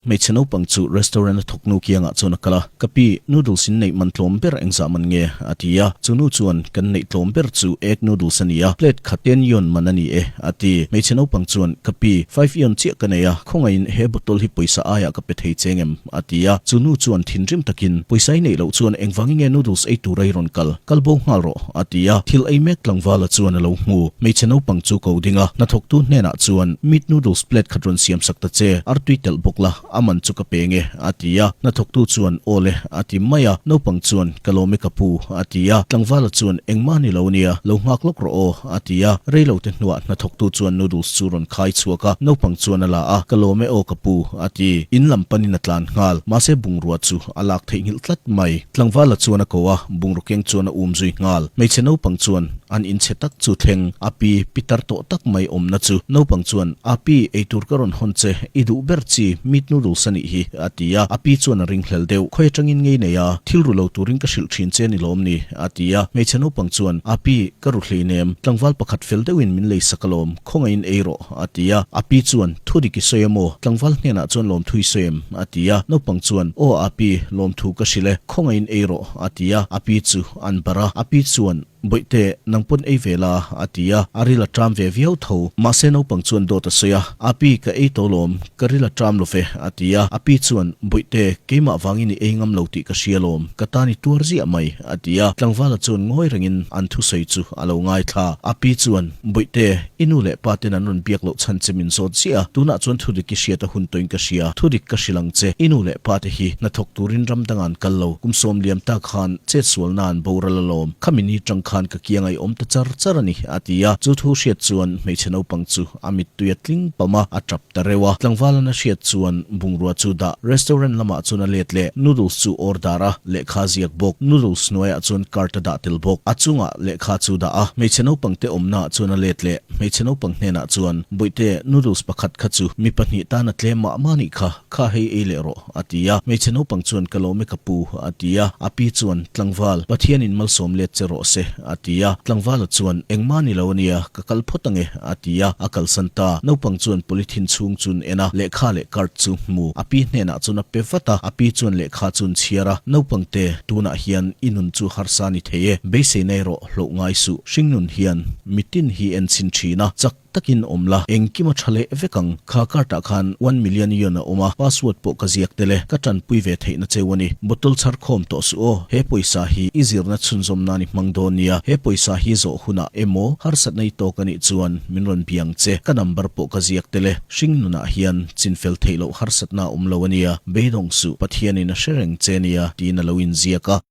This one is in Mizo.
Hmeichhe naupang chu restaurant a thawk nu kiangah chuan a kal a, Ka pi, noodles in neih man tlawm ber engzah man nge? a ti a. Chu nu chuan, Kan neih tlawm ber chu egg noodles a ni a, plate khat ten yuan man a ni e, a ti. Hmeichhe naupang chuan, Ka pi, five yuan chiah ka nei a, khawngaihin he bottle hi pawisa aiah ka pe thei cheng em? a ti a. Chu nu chuan thinrim takin, Pawisa i neih loh chuan engvangin nge noodles ei tura i rawn kal? Kal bo nghal rawh, a ti a. Thil ei mek tlangvala chuan a lo hmu. Hmeichhe naupang chu ko ding a, hnathawktu hnenah chuan, Meat noodles plate khat rawn siam sak ta che, artui telh bawk la, a man chu ka pe nge, a ti a. Hnathawktu chuan, Aw le, a ti mai a. Naupang chuan, Ka lawm e ka pu, a ti a. Tlangvala chuan, Engmah ni lo nia, lo nghak lawk rawh aw, a ti a. Reilo te hnuah hnathawktu chuan noodles chu rawn khai chhuak a, naupang chuan a la a, Ka lawm e aw ka pu, a ti. In lam panin a tlan nghal, mahse bungrua chu a lak theihnghilh tlat mai. Tlangvala chuan a ko a, bungraw keng chuan a um zui nghal. Hmeichhe naupang chuan, An inchhe tak chu thleng, a pi, pitar tawh tak mai awmna chu. Naupang chuan, A pi, eitur ka rawn hawn che, i duh ber chi, meat noodles a nih hi, a ti a. A pi chuan a ringhlel deuh, Khawi atangin ngei nei a, thil ru lo turin ka hrilh thin che ni lawm ni? a ti a. Hmeichhe naupang chuan, A pi, ka ru hleinem, tlangval pakhat fel deuhin min lei sak alawm, khawngaihin ei rawh, a ti a. A pi chuan, Thu dik i sawi a maw? Tlangval hnenah chuan lawmthu i sawi em? a ti a. Naupang chuan, Aw, a pi, lawmthu ka hrilh e, khawngaihin ei rawh, a ti a. A pi chu an barh a. A pi chuan, Bawihte, nang pawn ei ve la, a ti a. A ril a ṭam ve viau tho. Mahse naupang chuan dawt a sawi a, A pi, ka ei tawh lawm, ka ril a ṭam lo ve, a ti a. A pi chuan, Bawihte, keimah vangin i ei ngam lo tih ka hria lawm, ka tan i tuar ziah mai, a ti a. Tlangvala chuan ngawi rengin an thusawi chu a lo ngaithla. A pi chuan, Bawihte, i nu leh pa ten an rawn biak loh chhan che min zawt ziah a, tunah chuan thudik i hriat a hun tawhin ka hria, thudik ka hrilh ang che, i nu leh pa te hi hnathawk turin ram dangah an kal lo, kum sawm liam tak khan chetsualna an boral alawm, khami ni tang khan ka kiang a i awm ta char char a ni, a ti a. Chu thu hriat chuan hmeichhe naupang chu a mittui a tling pam a, a tap ta reuh a. Tlangvalan a hriat chuan bungrua chu dah restaurant lamah chuan a let leh, noodles chu order a, lehkha ziak bawk, noodles hnuaiah chuan card a dah tel bawk, a chungah lehkha chu dah a, hmeichhe naupang te awmnaah chuan a let leh, hmeichhe naupang hnenah chuan, Bawihte, noodles pakhat kha chu mi pahnih tan a tlem mah mah nih kha, kha hei ei leh rawh. A ti a. Hmeichhe naupang chuan, Ka lawm e ka pu, a ti a. A pi chuan, Tlangval, Pathianin malsawm let che rawh se, a ti a. Tlangvala chuan, Engmah ni lo a nia, ka kal phawt ange, a ti a. A kalsan ta. Naupang chuan polythene chhung chun en a, lehkha leh card chu hmu. A pi hnenah chuan a pe vat a. A pi chuan lehkha chu an chhiar a, Naupangte, tunah hian i nun chu harsa ni thei e, beiseina erawh hlauh ngai suh. Hringnun hian mitin hi en chhin thin a, chak. Takin awm la, engkim a tha leh vek ang. Kha card ah khan one million yuan a awm a, password pawh ka ziak tel e, ka tanpui ve theihna cheu a ni. Bottle chhar khawm tawh suh aw, he pawisa hi i zirna chhunzawm nan i hmang dawn nia, he pawisa hi zawh hunah emaw harsatna i tawk a nih chuan min rawn biang che, ka number pawh ka ziak tel e. Hring nunah hian chinfel theih loh harsatna a awm lo a nia, beidawng suh, Pathianin a hre reng che nia, tiin a lo inziak a.